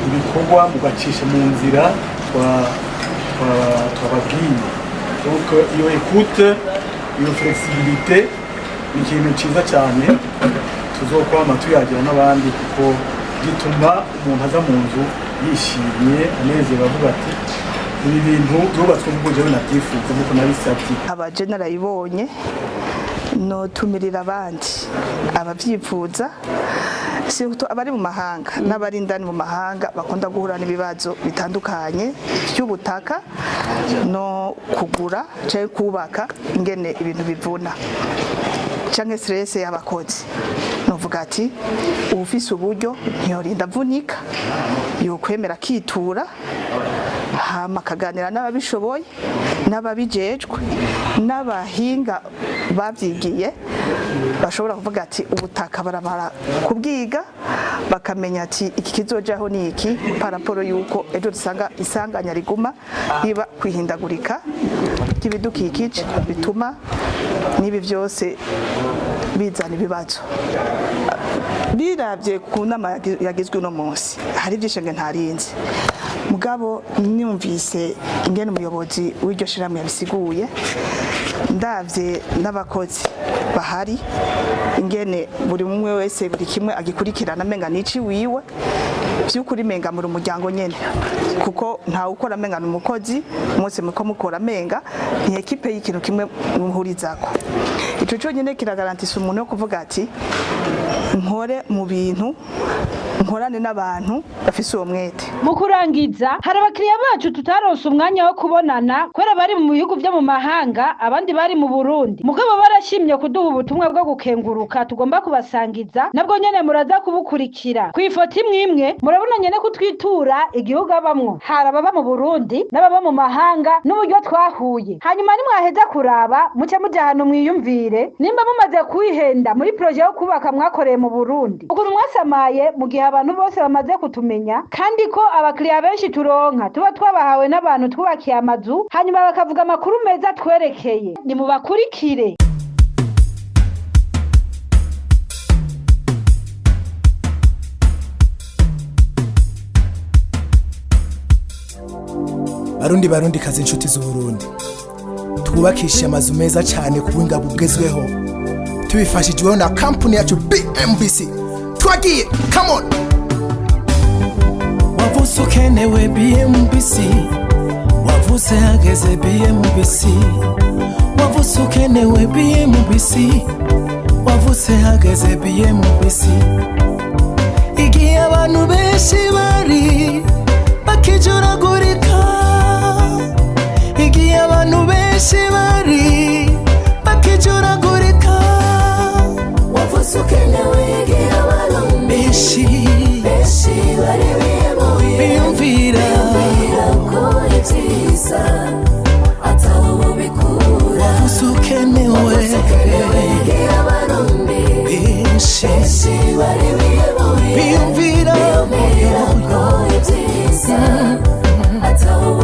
ibikorwa, mugacisha mu nzira twababwiye. Donc iyo écoute, iyo flexibilité ni ikintu cyiza cyane tuzokwama tuyagira n'abandi, kuko gituma umuntu aza mu nzu yishimye, anezerewe, avuga ati ibi bintu byubatswe nk'uko jewe nabyifuza, nk'uko nabisabye. Abaje narayibonye. Notumirira abandi ababyifuza, surtout abari mu mahanga n'abari indani mu mahanga, bakunda guhura n'ibibazo bitandukanye by'ubutaka no kugura cyangwa kubaka, ingene ibintu bivuna canke stress y'abakozi. Novuga ati uwufise uburyo ntiyorinda avunika, yokwemera akitura, hama akaganira n'ababishoboye, n'ababijejwe, n'abahinga babyigiye, bashobora kuvuga ati ubutaka baramara kubwiga, bakamenya ati iki kizojaho ni iki, par rapport yuko ejo dusanga isanganya riguma riba, kwihindagurika ry'ibidukikije bituma n'ibi byose bizana ibibazo. Biravye ku nama yagizwe uno munsi, hari ibyishenge ntarinze, mugabo nyumvise ingene umuyobozi w'iryo shirahamwe yabisiguye, ndavye n'abakozi bahari, ingene buri umwe wese buri kimwe agikurikirana amenga nici wiwe, by'ukuri menga muri umuryango nyene, kuko ntawe ukora amenga ni umukozi. Umunsi muko mukora amenga ni équipe y'ikintu kimwe muhurizako. Ico cyonyine kiragarantisa umuntu yo kuvuga ati nkore mu bintu, nkorane n'abantu bafise uwo mwete. Mu kurangiza, hari abakiriya bacu tutaronse umwanya wo kubonana kubera bari mu bihugu vyo mu mahanga, abandi bari mu Burundi, mugabo barashimye kuduha ubutumwa bwo gukenguruka tugomba kubasangiza. Nabwo nyene muraza kubukurikira ku ifoto imwe imwe. Murabona nyene kutwitura igihugu abamwo, hari ababa mu Burundi n'ababa mu mahanga n'uburyo twahuye. Hanyuma nimwaheza kuraba, muce muja ahantu mwiyumvire nimba mumaze kwihenda muri projet yo kubaka mwakoreye mu Burundi, ukuntu mwasamaye mu gihe abantu bose bamaze kutumenya, kandi ko abakiriya benshi turonka tuba twabahawe n'abantu twubakiye amazu, hanyuma bakavuga amakuru meza twerekeye. Nimubakurikire. Barundi, barundi kazi, inshuti z'Uburundi, twubakishe amazu meza cyane ku buhinga bugezweho tubifashijweho na kampuni yacu BMBC. Twagiye, come on! Wavutse ukenewe, BMBC. Wavutse hageze, BMBC. Wavutse ukenewe, BMBC. Wavutse hageze, BMBC. Igihe abantu benshi bari bakijuragurika, igihe abantu benshi bari bakijuragurika, wavutse ukenewe. Igihe abantu benshi benshi bari biyemuye, biyumvira ko ibyiza atari ubikura, wavutse ukenewe. Igihe abarundi benshi benshi bari biyemuye, biyumvira ko ibyiza.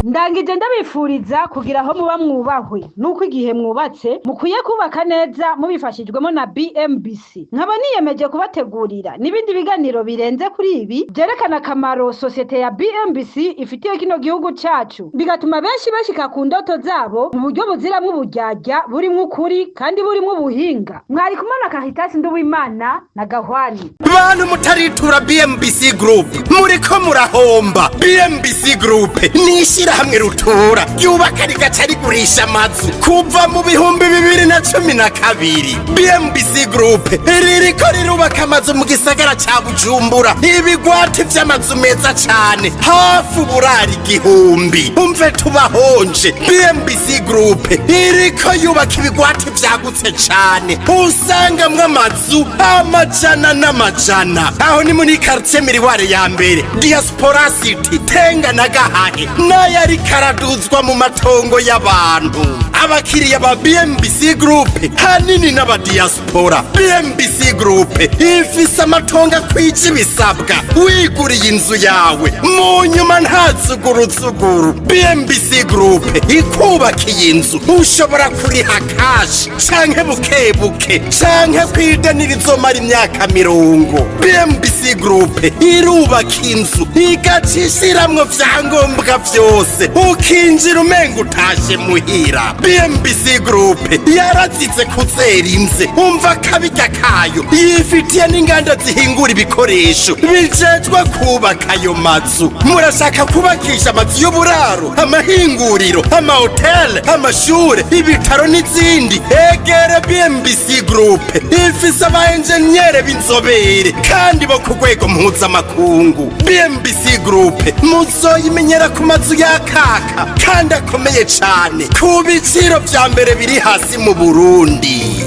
Ndangije ndabifuriza kugira aho muba mwubahwe, nuko igihe mwubatse mukwiye kubaka neza mubifashijwemo na BMBC. Nkaba niyemeje kubategurira n'ibindi biganiro birenze kuri ibi byerekana akamaro sosiyete ya BMBC ifitiye kino gihugu cyacu, bigatuma benshi bashika ku ndoto zabo mu buryo buziramwo uburyarya, burimwo ukuri kandi burimwo ubuhinga. Mwari kumwe na Caritas Nduwimana na Gahwani. Bantu mutaritura BMBC Group, muriko murahomba. BMBC Group ni ishyirahamwe rutura ryubaka rigaca rigurisha amazu kuva mu 2012. BMBC Group ririko rirubaka amazu mu gisagara ca Bujumbura, ibigwati vy'amazu meza cane, hafi uburari 1000. Umve tubahonje, BMBC Group iriko yubaka ibigwati vyagutse cane, usangamwo amazu amajana n'amajana. Aho ni muri quartier Miriware ya mbere, Diaspora City, Tenga na Gahahe, n'ayari karaduzwa mu matongo y'abantu. Abakiriya ba BMBC Group hanini n'abadiaspora. BMBC Group ifise amatongo akwije ibisabwa, wiguriye inzu yawe mu nyuma nta zuguruzuguru. BMBC Group ikubakiye inzu, ushobora kuriha cash canke buke buke canke kwideni rizomara imyaka 50. BMBC Group irubaka inzu igaca ishiramwo vyangombwa vyose. hose, ukinjira umenga utashe muhira. BMBC Group yarazize kuzera inze, umva akabirya kayo, yifitiye n'inganda zihingura ibikoresho bijejwe kubaka ayo mazu. Murashaka kubakisha amazu y'uburaro, amahinguriro, amahoteli, amashure, ibitaro n'izindi? Egere BMBC Group, ifise aba enjeniyere b'inzobere kandi bo ku rwego mpuzamakungu. BMBC Group muzoyimenyera ku mazu yakaka kandi akomeye cane ku biciro vya mbere biri hasi mu Burundi.